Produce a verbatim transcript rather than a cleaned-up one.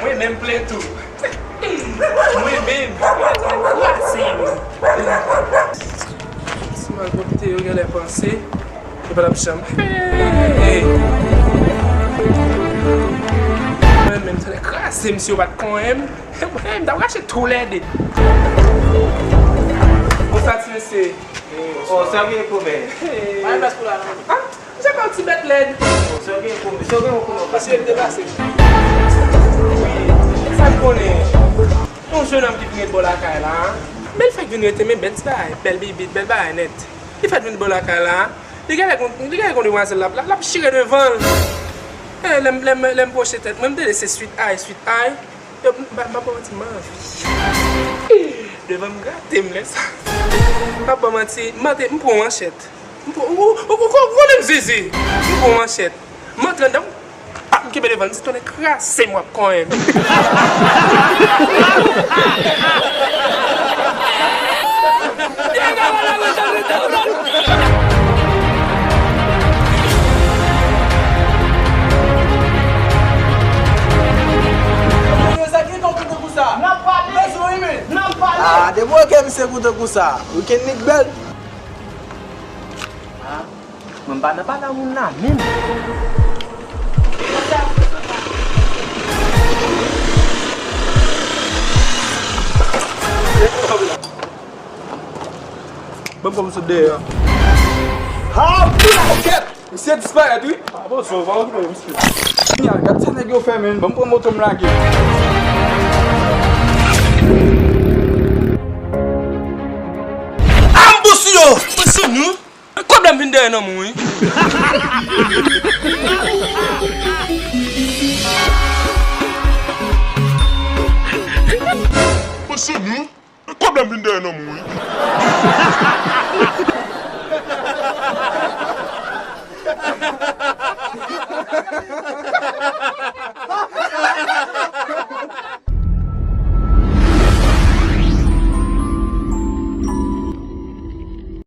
Mwen menm plen tou. Mwen menm. Kraze m. Si m al pran pite yo genlè panse yo pa t ap janm. Hey! Mwen menm tande kraze m si yo pa t konyen m. Hey, m t ap rache tou lè de. Bon, sa ti mesye. Oh, sa gen pou mè. Hey. Mwen mès pou la non. Ah, misye pa yon ti bèt lèd. Oh, sa gen pou mè. Sa gen pou mè. Mesye, m te pase. Wi, sa m konnen. Yon jennonm ki vin ret bò lakay la. Bèl fèk vin rete, men bèl ti bagay, bèl bibit, bèl bagay nèt. Li fèk vin bò lakay la. Li genlè konn, li genlè konn demwazèl la, l ap, l ap chire devan l. Eh, lè m, lè m, lè m pwoche tèt mwen, m tande se sweet eye, sweet eye. Yo, m pa, m pa ba w manti, m anvi. Devan m grate m lè sa. M pa ba w manti, m antre, m pran yon manchèt. M pran, ou, ou, ou, ou konnen m zizi. M pran yon manchèt. M antre anndan, m kenbe devan l, m di, "Tonnè kraze m, w ap konyen m." Sa ki tonbe kou sa? N ap pale. Bezwen wi, men. N ap pale. Ah, depi w wè ke misye koute kou sa, weekend li k bèl. Ah, mwen pa nan pale a moun la menm. Ban m kòm sot dèyè. Ha, pila kèt! Misye disparèt, wi. Ah, bon, so, pa okipe misye. Kounye a, gad sa nèg yo fè, men. Ban m pran moto m lage. Ah, m bousi yo! Bousi nou? Kòb la m vin dèyè nan moun, wi. Bousi nou? Kòb la m vin dèyè nan moun, wi.